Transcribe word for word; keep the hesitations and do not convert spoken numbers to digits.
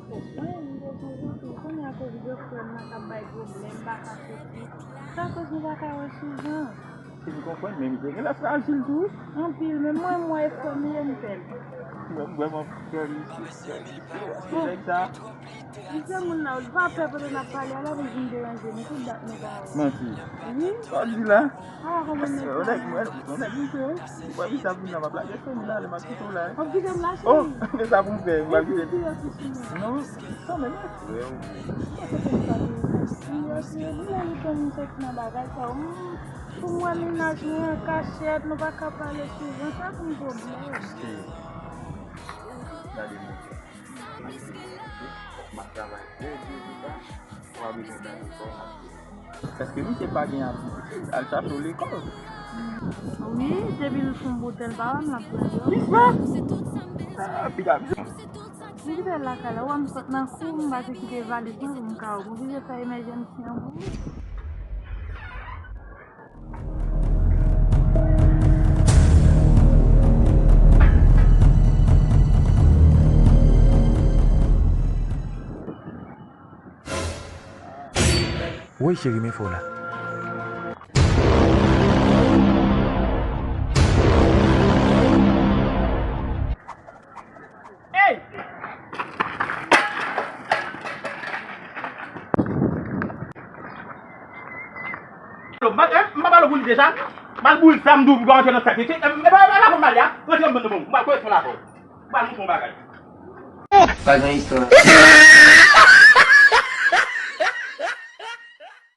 Mwen, m te toujou tou, kounye a koz gwo frè m nan k ap bay pwoblèm, m pa ka soti. Sa koz nou pa ka wè souvan. M konprann, men misye genlè frajil tou, wi. Anpil, men mwen, m wè frè m ye, m pè l. Mwen, m vrèman pè misye, pè misye, paske nèg sa. Misye moun nan, ou pa pè pandan n ap pale a, l ap vin deranje nou, tout dat nou pa wè. Manti. Wi. Sa w di la? Ah, kòman nèg sa? Yon nèg, yon nèg misye, wi. Ou wè misye ap vin la, m ap lage fè m la, lè m ap kite w la. W ap kite m la, cheri? Oh, men sa pou m fè, m pral kite. Epi, epi, epi, non, kanmenm, frè w. Mwen se konn sa pou mwen. Mwen se vle li konn soti nan bagay sa yo. Pou mwen, mennaj mwen an kachèt, nou pa ka pale souvan, sa pou m pwoblèm. Gade mwen. M ap travay byen, byen, byen, byen. Ou pa bezwen gade kò m ap travay. Paske misye pa gen abitid al chache w lekòl. Wi, depi l fon boutèl pa wè m l ap pran dlo. Kisa? Ah, piga. M kite l lakay la, ou wè m sot nan kou, m pa te kite valiz mwen pou m ka wè. M oblije fè emèjènsi an pou ou. Woy cheri, men fè w la. Ey! M pa, eh, m pa pale w pou li deja. M al boule sa, m di w pou pa rantre nan sa. E, e, e, e pa, e pa pou m ale a. Rantre m bann de bon. M pa koresponn avè w. M pa nou fè yon bagay. Pa gen istwa.